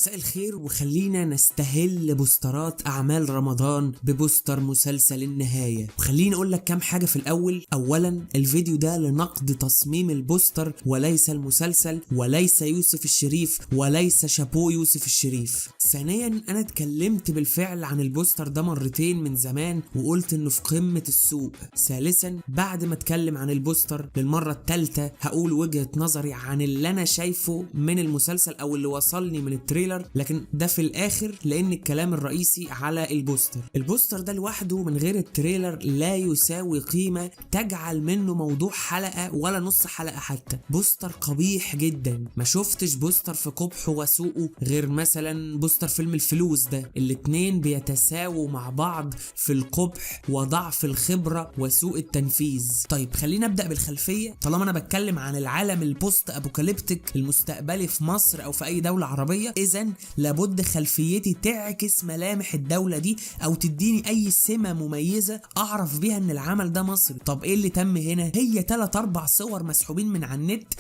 مساء الخير، وخلينا نستهل بوسترات أعمال رمضان ببوستر مسلسل النهاية. وخليني أقول لك كام حاجة في الأول. أولا، الفيديو ده لنقد تصميم البوستر وليس المسلسل، وليس يوسف الشريف، وليس شابو يوسف الشريف. ثانيا، أنا اتكلمت بالفعل عن البوستر ده مرتين من زمان وقلت إنه في قمة السوء. ثالثا، بعد ما اتكلم عن البوستر للمرة الثالثة هقول وجهة نظري عن اللي أنا شايفه من المسلسل أو اللي وصلني من ال trailer، لكن ده في الاخر لان الكلام الرئيسي على البوستر. البوستر ده لوحده من غير ال trailer لا يساوي قيمة تجعل منه موضوع حلقة ولا نص حلقة حتى. بوستر قبيح جدا، ما شفتش بوستر في قبحه وسوءه غير مثلا بوستر فيلم الفلوس ده. الاتنين بيتساووا مع بعض في القبح وضعف الخبرة وسوء التنفيذ. طيب خلينا ابدأ بالخلفية. طالما انا بتكلم عن العالم ال post apocalyptic المستقبلي في مصر او في اي دولة عربية، اذا لابد خلفيتي تعكس ملامح الدولة دي او تديني اي سمة مميزة اعرف بيها ان العمل ده مصري. طب ايه اللي تم هنا؟ هي 3-4 صور مسحوبين من على النت،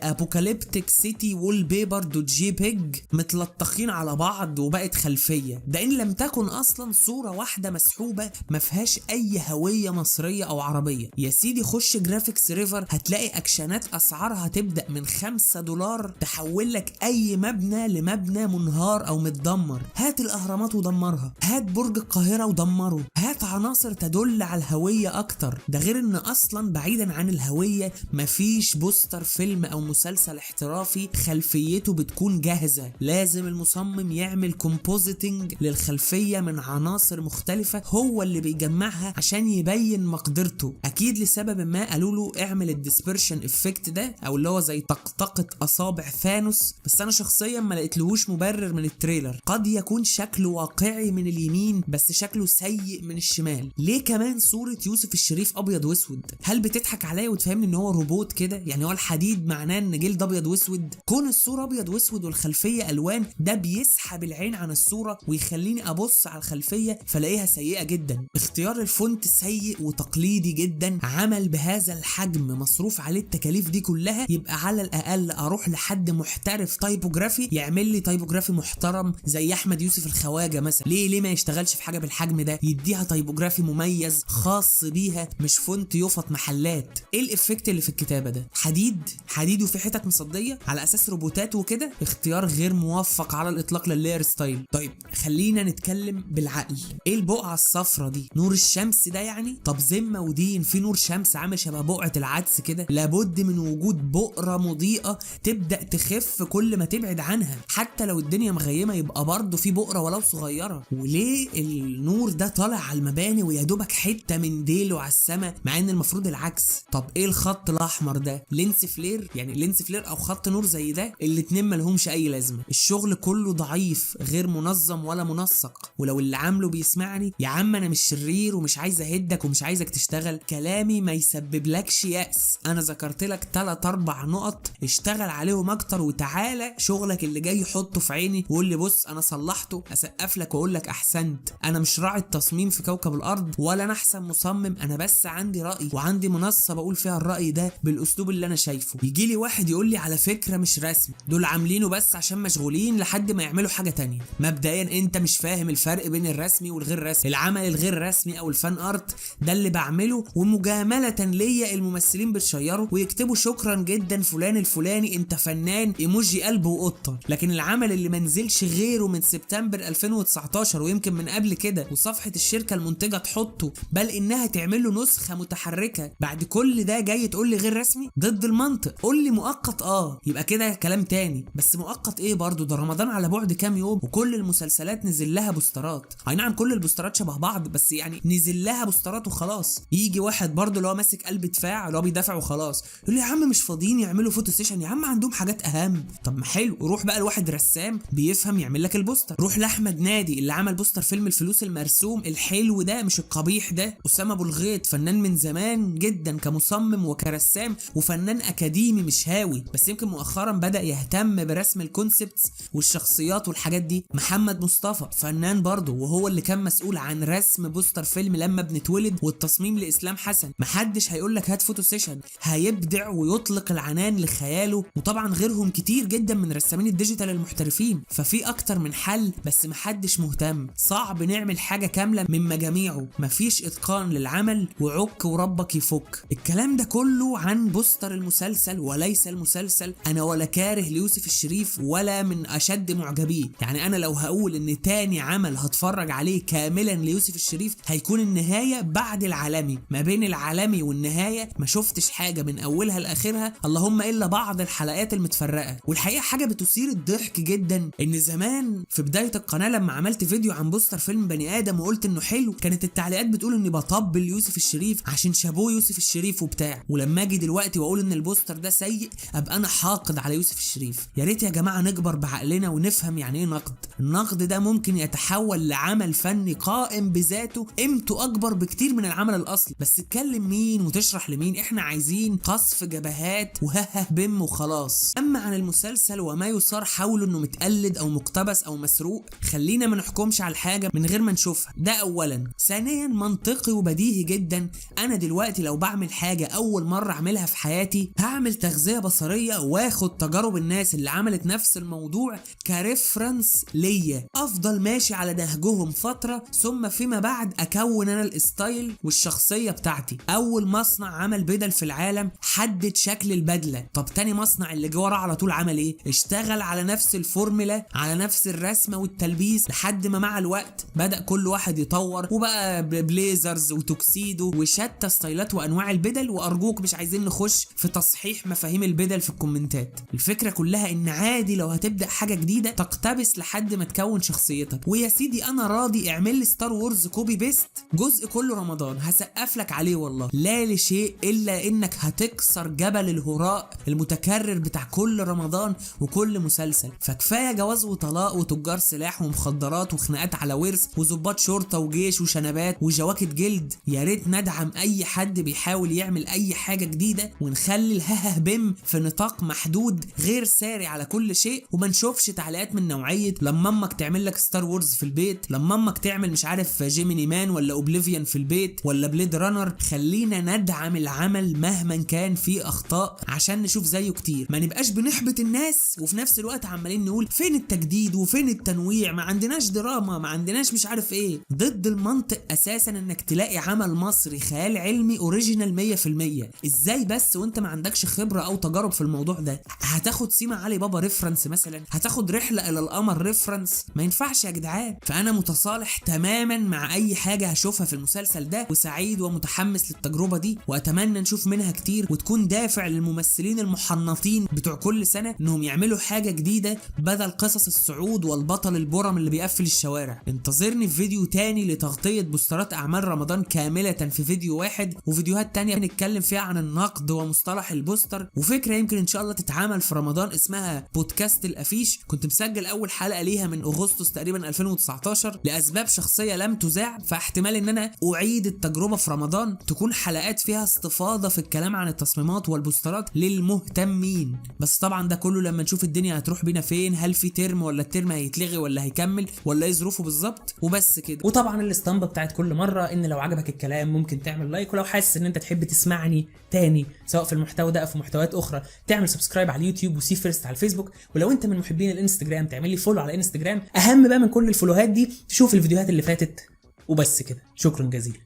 apocalyptic city wallpaper dot jpeg، متلطخين على بعض وبقت خلفية. ده ان لم تكن اصلا صورة واحدة مسحوبة ما فيهاش اي هوية مصرية او عربية. يا سيدي خش Graphics River هتلاقي اكشنات اسعارها تبدأ من $5 تحول لك اي مبنى لمبنى منهار او متدمر. هات الاهرامات ودمرها، هات برج القاهرة ودمره، هات عناصر تدل على الهوية اكتر. ده غير ان اصلا بعيدا عن الهوية مفيش بوستر فيلم او مسلسل احترافي خلفيته بتكون جاهزة. لازم المصمم يعمل compositing للخلفية من عناصر مختلفة هو اللي بيجمعها عشان يبين مقدرته. اكيد لسبب ما قالوا له اعمل ال dispersion effect ده، او اللي هو زي طقطقة اصابع ثانوس، بس انا شخصيا ما لقيتلهوش مبرر من ال trailer. قد يكون شكله واقعي من اليمين بس شكله سيء من الشمال. ليه كمان صورة يوسف الشريف ابيض واسود؟ هل بتضحك عليا وتفهمني ان هو روبوت كده؟ يعني هو الحديد معناه ان جلد ابيض واسود؟ كون الصورة ابيض واسود والخلفية الوان ده بيسحب العين عن الصورة ويخليني ابص على الخلفية فلاقيها سيئة جدا. اختيار ال font سيء وتقليدي جدا. عمل بهذا الحجم مصروف عليه التكاليف دي كلها، يبقى على الاقل اروح لحد محترف typography يعمل لي typography محترم زي احمد يوسف الخواجه مثلا. ليه ما يشتغلش في حاجة بالحجم ده؟ يديها typography مميز خاص بيها، مش font يفط محلات. ايه ال effect اللي في الكتابة ده؟ حديد حديد وفي حتت مصديه على اساس روبوتات وكده. اختيار غير موفق على الاطلاق لل layer style. طيب خلينا نتكلم بالعقل. ايه البقعة الصفرة دي؟ نور الشمس ده يعني؟ طب ذمه ودين في نور شمس عامل شبه بقعة العدس كده؟ لابد من وجود بؤرة مضيئة تبدا تخف كل ما تبعد عنها، حتى لو الدنيا مغيمه يبقى برضه في بؤرة ولو صغيرة. وليه النور ده طالع على المباني ويا دوبك حتة من ديله على السما مع ان المفروض العكس؟ طب ايه الخط الاحمر ده؟ lens flare؟ يعني lens flare او خط نور زي ده؟ الاتنين ملهمش اي لازمه. الشغل كله ضعيف غير منظم ولا منسق. ولو اللي عامله بيسمعني، يا عم انا مش شرير ومش عايز اهدك ومش عايزك تشتغل، كلامي ما يسببلكش يأس. انا ذكرت لك 3-4 نقط اشتغل عليهم اكتر وتعالى شغلك اللي جاي حطه في عيني وقول لي بص انا صلحته، اسقف لك واقول لك احسنت. انا مش راعي التصميم في كوكب الارض ولا انا احسن مصمم، انا بس عندي راي وعندي منصة بقول فيها الراي ده بالاسلوب اللي انا شايفه. يجي لي واحد يقول لي على فكرة مش رسمي، دول عاملينه بس عشان مشغولين لحد ما يعملوا حاجة تانية. مبدئيا انت مش فاهم الفرق بين الرسمي والغير رسمي. العمل الغير رسمي او ال fan art ده اللي بعمله ومجامله ليا الممثلين بتشيره ويكتبوا شكرا جدا فلان الفلاني انت فنان، ايموجي قلب وقطه. لكن العمل اللي منزلش غيره من سبتمبر 2019 ويمكن من قبل كده، وصفحه الشركة المنتجة تحطه بل انها تعمل له نسخه متحركة، بعد كل ده جاي تقول لي غير رسمي؟ ضد المنطق. قول لي مؤقت، يبقى كده كلام تاني. بس مؤقت ايه برضو؟ ده رمضان على بعد كام يوم وكل المسلسلات نزل لها بوسترات. اي نعم كل البوسترات شبه بعض، بس يعني نزل لها بوسترات وخلاص. يجي واحد برضو اللي هو ماسك قلب دفاع اللي هو بيدافع وخلاص، يقول لي يا عم مش فاضيين يعملوا photo session، يا عم عندهم حاجات اهم. طب ما حلو، روح بقى لواحد رسام بيفهم يعمل لك البوستر. روح لاحمد نادي اللي عمل بوستر فيلم الفلوس المرسوم الحلو ده مش القبيح ده. اسامة ابو الغيط فنان من زمان جدا كمصمم وكرسام وفنان اكاديمي مش هاوي، بس يمكن مؤخرا بدا يهتم برسم ال concepts والشخصيات والحاجات دي. محمد مصطفى فنان برضه، وهو اللي كان مسؤول عن رسم بوستر فيلم لما بنتولد والتصميم لاسلام حسن. محدش هيقول لك هات photo session، هيبدع ويطلق العنان لخياله. وطبعا غيرهم كتير جدا من رسامين ال digital المحترفين. محترفين. ففي اكتر من حل بس محدش مهتم. صعب نعمل حاجة كاملة من مجاميعه، مفيش اتقان للعمل، وعك وربك يفك. الكلام ده كله عن بوستر المسلسل وليس المسلسل. انا ولا كاره ليوسف الشريف ولا من اشد معجبيه، يعني انا لو هقول ان تاني عمل هتفرج عليه كاملا ليوسف الشريف هيكون النهاية بعد العالمي. ما بين العالمي والنهاية ما شفتش حاجة من اولها لاخرها، اللهم الا بعض الحلقات المتفرقة. والحقيقة حاجة بتثير الضحك جدا، ان زمان في بداية القناة لما عملت فيديو عن بوستر فيلم بني ادم وقلت انه حلو، كانت التعليقات بتقول اني بطبل يوسف الشريف عشان شابوه يوسف الشريف وبتاع. ولما اجي دلوقتي واقول ان البوستر ده سيء ابقى انا حاقد على يوسف الشريف. يا ريت يا جماعة نكبر بعقلنا ونفهم يعني ايه نقد. النقد ده ممكن يتحول لعمل فني قائم بذاته، قيمته اكبر بكتير من العمل الاصلي. بس تكلم مين وتشرح لمين؟ احنا عايزين قصف جبهات وهه بم وخلاص. اما عن المسلسل وما يثار حوله انه متقلد او مقتبس او مسروق، خلينا ما نحكمش على الحاجة من غير ما نشوفها، ده اولا. ثانيا، منطقي وبديهي جدا، انا دلوقتي لو بعمل حاجة اول مرة اعملها في حياتي هعمل تغذية بصريه واخد تجارب الناس اللي عملت نفس الموضوع ك reference ليا، افضل ماشي على نهجهم فترة، ثم فيما بعد اكون انا ال style والشخصية بتاعتي. اول مصنع عمل بدل في العالم حدد شكل البدلة، طب تاني مصنع اللي جه وراه على طول عمل ايه؟ اشتغل على نفس الفورمولا، على نفس الرسمة والتلبيس، لحد ما مع الوقت بدا كل واحد يطور وبقى blazers و tuxedo وشتى ستايلات وانواع البدل. وارجوك مش عايزين نخش في تصحيح مفاهيم البدل في الكومنتات. الفكرة كلها ان عادي لو هتبدا حاجة جديدة تقتبس لحد ما تكون شخصيتك. ويا سيدي انا راضي، اعمل لي Star Wars copy paste جزء كله رمضان، هسقف لك عليه والله، لا لشيء الا انك هتكسر جبل الهراء المتكرر بتاع كل رمضان وكل مسلسل. فكفايه جواز وطلاق وتجار سلاح ومخدرات وخناقات على ورث وظباط شرطه وجيش وشنبات وجواكت جلد. يا ريت ندعم اي حد بيحاول يعمل اي حاجة جديدة، ونخلي الهه بم في نطاق محدود غير ساري على كل شيء، وما نشوفش تعليقات من نوعية لما امك تعمل لك Star Wars في البيت، لما امك تعمل مش عارف Gemini Man ولا Oblivion في البيت ولا Blade Runner. خلينا ندعم العمل مهما كان فيه اخطاء عشان نشوف زيه كتير، ما نبقاش بنحبط الناس وفي نفس الوقت عمالين نقول فين التجديد وفين التنويع، ما عندناش دراما، ما عندناش مش عارف ايه. ضد المنطق اساسا انك تلاقي عمل مصري خيال علمي original 100%. ازاي بس وانت ما عندكش خبره او تجارب في الموضوع ده؟ هتاخد سيما علي بابا reference مثلا، هتاخد رحله الى القمر reference؟ ما ينفعش يا جدعان. فانا متصالح تماما مع اي حاجة هشوفها في المسلسل ده، وسعيد ومتحمس للتجربه دي، واتمنى نشوف منها كتير، وتكون دافع للممثلين المحنطين بتوع كل سنة انهم يعملوا حاجة جديدة بدل قصص الصعود والبطل البرم اللي بيقفل الشوارع. انتظرني في فيديو تاني لتغطيه بوسترات اعمال رمضان كاملة في فيديو واحد، وفيديوهات تانية نتكلم فيها عن النقد ومصطلح البوستر، وفكره يمكن ان شاء الله تتعمل في رمضان اسمها بودكاست الافيش. كنت مسجل اول حلقة ليها من اغسطس تقريبا 2019 لاسباب شخصية لم تذاع، فاحتمال ان انا اعيد التجربة في رمضان، تكون حلقات فيها استفاضه في الكلام عن التصميمات والبوسترات للمهتمين. بس طبعا ده كله لما نشوف الدنيا هتروح بينا فين، هل في ترم ولا الترم هيتلغي ولا هيكمل ولا ايه ظروفه بالظبط. وبس كده. وطبعا الاسطمبه بتاعت كل مرة، ان لو عجبك الكلام ممكن تعمل like، ولو حاسس ان انت تحب تسمعني تاني سواء في المحتوى ده او في محتويات اخرى تعمل subscribe على اليوتيوب و See First على الفيسبوك، ولو انت من محبين الانستجرام تعمل لي follow على انستجرام. اهم بقى من كل الفولوهات دي تشوف الفيديوهات اللي فاتت. وبس كده، شكرا جزيلا.